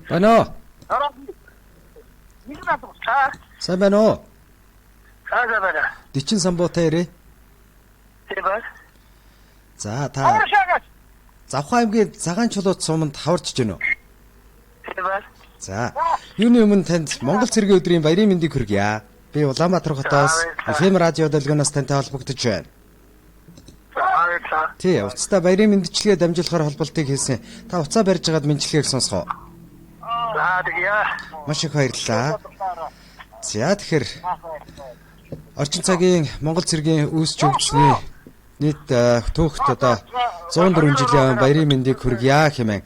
Байна уу? Сайн байна уу? За байна. Дичин самбуутай ирээ. Тийм байна. За та Завхан аймгийн Цагаан чулуут суманд хаварч гинөө. Тийм байна. За юуны өмнө танд Монгол цэргийн өдрийн баярын мэндийг хүргье. Би Улаанбаатар хотоос FM радио долгионоос тантай холбогдож байна. За. Тий, уцтай баярын мэндчилгээ дамжуулахаар холболтыг хийсэн. Та уцаа барьж байгаад мэндчилгээг сонсгоо. За тэгье. Маш их баярлалаа. За тэгэхээр орчин цагийн Монгол цэргийн үүсч хөгжсөний нийт түүхт одоо 104 жилийн баярын мэндийг хүргье хэмээн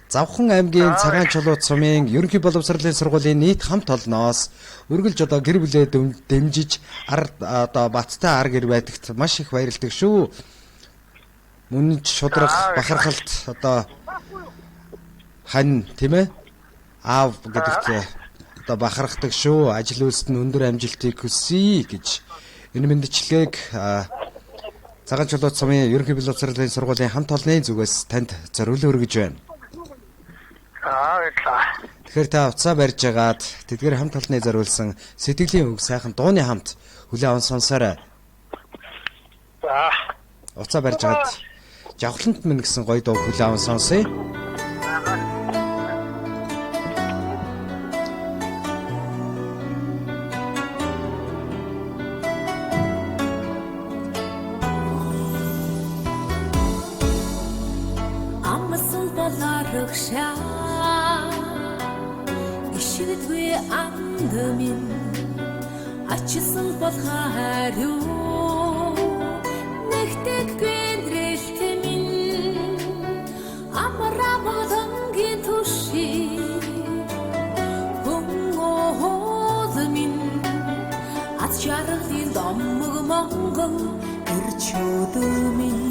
Завхан аймгийн Цагаан чулуут сумын ерөнхий боловсролын сургуулийн нийт хамт олноос үргэлж одоо гэр бүлээ дэмжиж ар одоо баттай ар гэр байдагт маш их баярладаг шүү. Мөнж шудрах бахархалт одоо хань тийм ээ аав гэдэгт одоо бахархдаг шүү. Ажил үйлсэд нь өндөр амжилтыг хүсье гэж энэ мэндчилгээг Цагаан чулуут сумын ерөнхий боловсролын сургуулийн хамт олонны зүгээс танд зориулан өргөж байна. Баярлалаа. Тэгэхээр та уцаа барьж агаад тэдгээр хамт олонны зориулсан сэтгэлийн үг сайхан дууны хамт хүлээн аван сонсоорой. За. Уцаа барьж агаад жавхлант минь гэсэн гоё дуу хүлээн аван сонсъё. Амсан болоорогшаа ишигдгүй анд минь ачсан бол хариу нэгтгэхгүй нэрэлт минь амраа болонгийн түши хүн оол минь аз жаргалын домог Монгол эрчүүд минь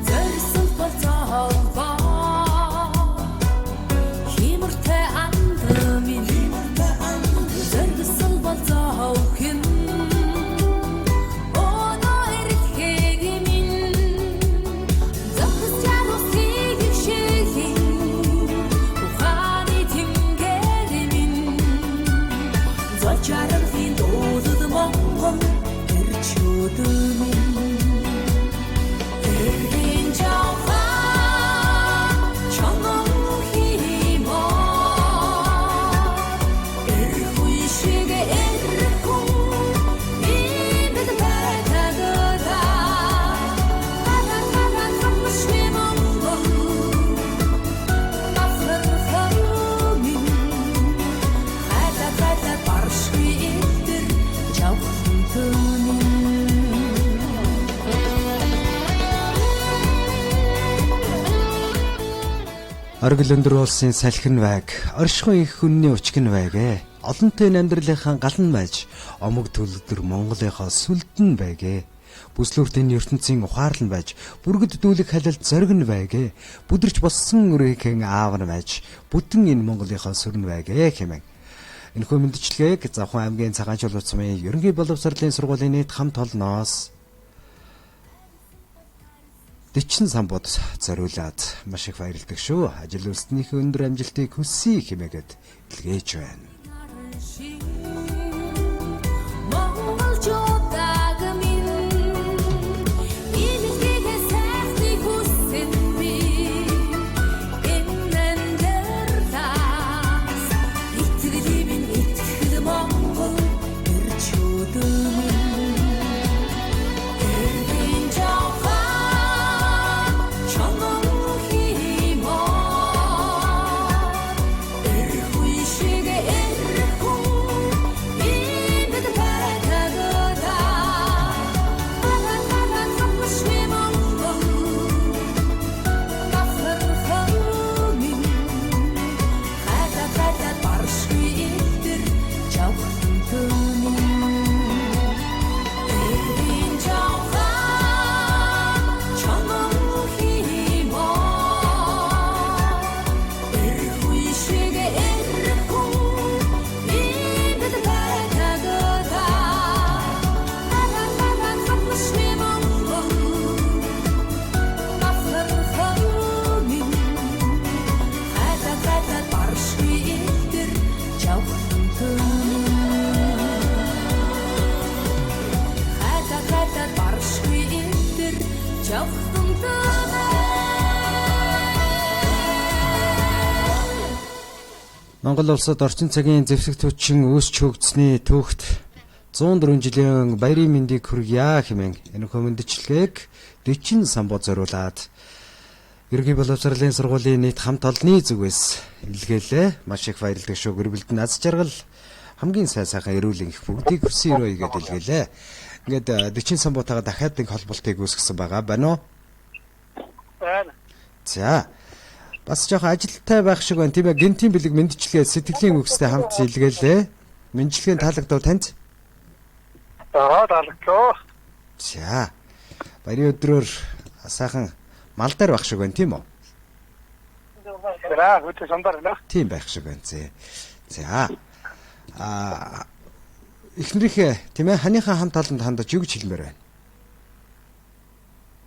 Зорьсон бол зовбоо химэртэй анд минь зорьсон бол зовхин өнөө эрхэг минь зохис жаргалыг шиглэн ухааны тэнгэр минь зол жаргалын дуулал Монгол эрчүүд минь Эргийн жавхан чонгон хиймор эр хүн шиг эр хүн имэл байтагда хара хара томшгүй Монгол бахархал минь хайла хайла баршгүй элдэр жавхан минь. Оргил өндөр улсын салхин байг, оршихуй их хүнний учгин байг. Олонтой амьдралынхаа галан байж, омог төлөдөр Монголынхоо сүлдэн байг. Бүслүүрт энэ ертөнцийн ухаарлан байж, бүргэд дүүлэг халилт зориг нь байг. Бүдэрч болсон өрөөхөн аав нь байж, бүтэн энэ Монголынхоо сүрэн байг хэмээн. Энэхүү мэндчилгээг Завхан аймгийн Цагаан чулуут сумын ерөнхий боловсролын сургуулийн нийт хамт олноос Дичин самбууд зориулаад маш их баярладаг шүү. Ажил үйлснийхээ өндөр амжилтыг хүсье хэмээгээд илгээж байна. Монголчуудаг минь имэлгээ сайхныг хүсэн би энэ амьдралаас итгэлийн минь итгэл Монгол эрчүүд минь эргийн жавхан чонгон хиймор эр хүн шиг эр хүн Монгол улсад орчин цагийн зэвсэг түвшин өсч хөгжсөний түүхт 104 жилийн баярын мэндийг хүргье хэмээн энэхүү мэндчилгээг 40 самбуу зориулаад Ерөнхий боловсролын сургуулийн нийт хамт олонны зүгээс илгээлээ. Маш их баярлалаа шүү. Гэр бүлд нь аз жаргал, хамгийн сайн сайхан эрүүл энх бүгдийг хүссэн өрөө игээд илгээлээ. Ингээд 40 самбуутайгаа дахиад нэг холболтыг үүсгэсэн байгаа байна уу? Байна. За. Бас жоохон ажилтай байх шиг байна. Тийм ээ. Гэнтийн бэлэг мэндчилгээ сэтгэлийн үгстэй хамт илгээлээ. Мэндчилгээний таалагдав танд? Аа, таалагдлаа. За. Баярын өдрөөр сайхан мал дээр байх шиг байна, тийм үү? За, хөтэ сандаар байна. Тийм байх шиг байна. Зэ. За. Аа, эхнэрийнхээ, тийм ээ, ханыхаа хамт олонд хандаж юу гэж хэлмээр байна?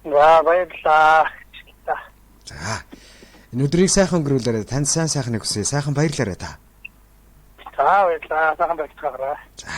За, баярлалаа. За. За. Энэ өдрийг сайхан өнгөрүүлээрэй. Танд сайн сайхныг хүсье. Сайхан баярлаарай та. За, баярлалаа. Сайхан байцгаарай. За.